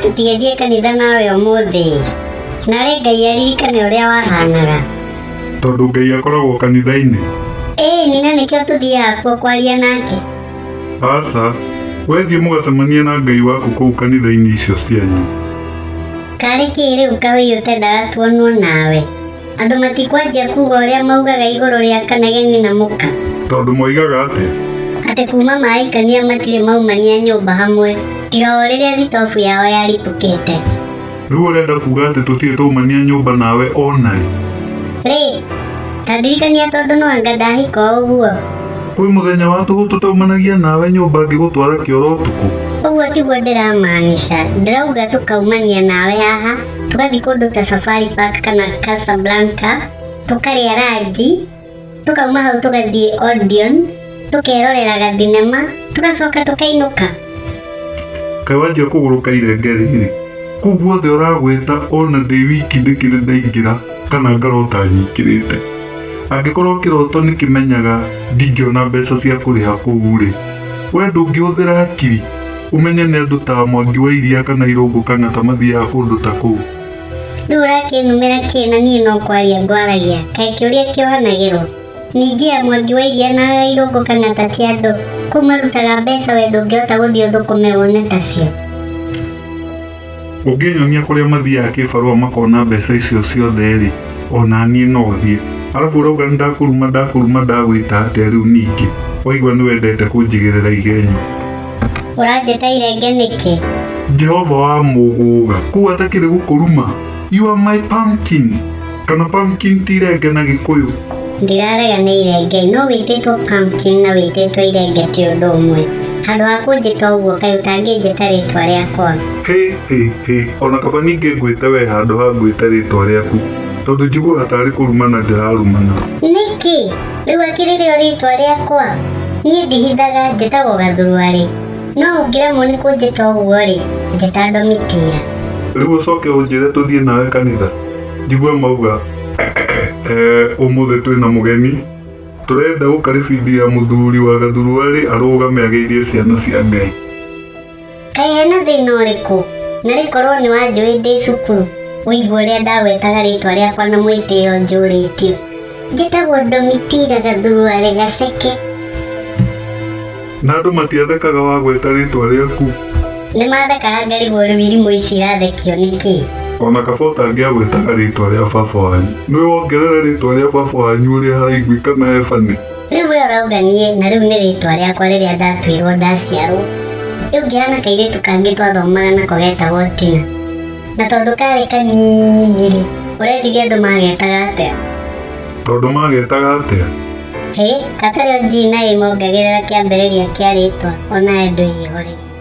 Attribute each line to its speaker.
Speaker 1: tũtigĩthiĩ kanitha nawe ũmũthĩ? Narĩ Ngai aririkane ũrĩa wahanaga.
Speaker 2: Tondũ Ngai akoragwo kanitha-inĩ.
Speaker 1: Ĩĩ-ni, na nĩkĩo tũthiaga kuo kwaria nake.
Speaker 2: Aca, wee thiĩ mũgacemanie na Ngai waku kũu kanitha-inĩ icio cianyu.
Speaker 1: Karĩ kĩĩ rĩu kahũi ũtendaga tuonwo nawe? Andũ matikwanjia kuuga ũrĩa maugaga igũrũ rĩa Kanegeni na mũka.
Speaker 2: Tondũ moigaga atĩa?
Speaker 1: Atĩ kuuma maahikania matirĩ maumania nyũmba hamwe, tiga o rĩrĩa thitobu yao yaripũkĩte.
Speaker 2: Rĩu ũrenda kuuga atĩ tũtirĩ twaumania nyũmba nawe o na rĩ?
Speaker 1: Rĩ? Ta ndirikania tondũ no anga ndahika o ũguo.
Speaker 2: Kwĩ mũthenya wa tũhũ tũtaumanagia nawe nyũmba ngĩgũtwara kĩoro ũtukũ?
Speaker 1: Ũguo tiguo ndĩramaanisha. Ndĩrauga tũkaumania nawe haha, tũgathiĩ kũndũ ta Safari Park kana Casablanca, tũkarĩa ranji, tũkauma hau tũgathiĩ Odeon, tũkerorera gathinema, tũgacoka tũkainũka.
Speaker 2: Kaĩ wanjia kũgũrũka irenge rĩrĩ? Kũu guothe ũragweta ona ndĩ wiki ndĩkĩrĩ ndaingĩra kana ngarota nyingĩrĩte. Angĩkorwo kĩroto nĩ kĩmenyaga ndingĩona mbeca cia kũrĩha kũu-rĩ, we ndũngĩhũthĩra hakiri ũmenye nĩ andũ ta Mwangi wa Iria kana Irũngũ Kang'ata mathiaga kũndũ ta kũu?
Speaker 1: Rĩu ũrakĩnumĩra kĩ na niĩ no kwaria ngwaragia? Kaĩ kĩũria kĩohanagĩrwo? Ningĩ a Mwangi wa Iria na Irũngũ Kang'ata ti andũ? Kũu marutaga mbeca we ndũngĩhota gũthiĩ ũthũkũme wone tacio?
Speaker 2: Ũngĩnyonia kũrĩa mathiaga kĩbarũa makona mbeca icio ciothe-rĩ, o na niĩ no thiĩ. Arabu ũrauga nĩ ndakũruma ndakũruma ndagwĩta atĩa rĩu ningĩ? Waigua nĩ wendete kũnjigĩrĩra igenyo.
Speaker 1: Ũranjĩta irenge nĩkĩ?
Speaker 2: Jehova wa mũgũga, kũu atakĩrĩ gũkũruma? You are my pumpkin. Kana pumpkin ti irenge na Gĩkũyũ?
Speaker 1: Ndirarega nĩ irenge, no wĩtĩtwo pumpkin na wĩtĩtwo irenge ti ũndũ ũmwe. Handũ ha kũnjĩta ũguo kaĩ ũtangĩnjĩta rĩtwa rĩakwa?
Speaker 2: Hĩ hĩ hĩ, ona kaba ningĩ ngwĩte we handũ ha ngwĩte rĩtwa rĩaku, tondũ njiguaga tarĩ kũrumana ndĩrarumana.
Speaker 1: Nĩkĩ? Rĩu akĩrĩ rĩo rĩtwa rĩakwa? Niĩ ndihithaga, njĩtagwo Gathuruarĩ. No ũngĩremwo nĩ kũnjĩta ũguo-rĩ, njĩta Ndomitira.
Speaker 2: Rĩu ũcoke ũnjĩre tũthiĩ nawe kanitha? Njigue mauga eh, ũmũthĩ twĩna mũgeni tũrenda gũkaribithia mũthuri wa Gathuruarĩ arũgame ageithie ciana cia Ngai.
Speaker 1: Kaĩ hena thĩna ũrĩkũ? Narĩ korwo nĩ wanjũĩ ndĩ cukuru, ũigue ũrĩa ndagwetaga rĩtwa rĩakwa na mwĩtĩo njũrĩtio. Njĩtagwo Domitila Gathuruarĩ Gaceke.
Speaker 2: Na andũ matiathekaga wagweta rĩtwa rĩaku?
Speaker 1: Nĩ mathekaga ngarigwo rĩu irimũ ici irathekio nĩkĩ?
Speaker 2: Ona kaba ũtangĩagwetaga rĩtwa rĩa baba wanyu. Nĩũĩ wongerera rĩtwa rĩa baba wanyu ũrĩa haraiguĩka na he funny.
Speaker 1: Rĩu we ũrauga niĩ na rĩu nĩ rĩtwa rĩakwa rĩrĩa ndatuirwo ndaciarwo. Rĩu ngĩhana kairĩtu kangĩ twathomaga nako getagwo Tina. Na tondũ karĩ kanini-rĩ, ũreciria andũ magetaga atĩa?
Speaker 2: Tondũ magetaga atĩa?
Speaker 1: Hĩ, gatarĩ o G na A mongagĩrĩra kĩambĩrĩria kĩa rĩtwa onawe ndwĩihũrĩria.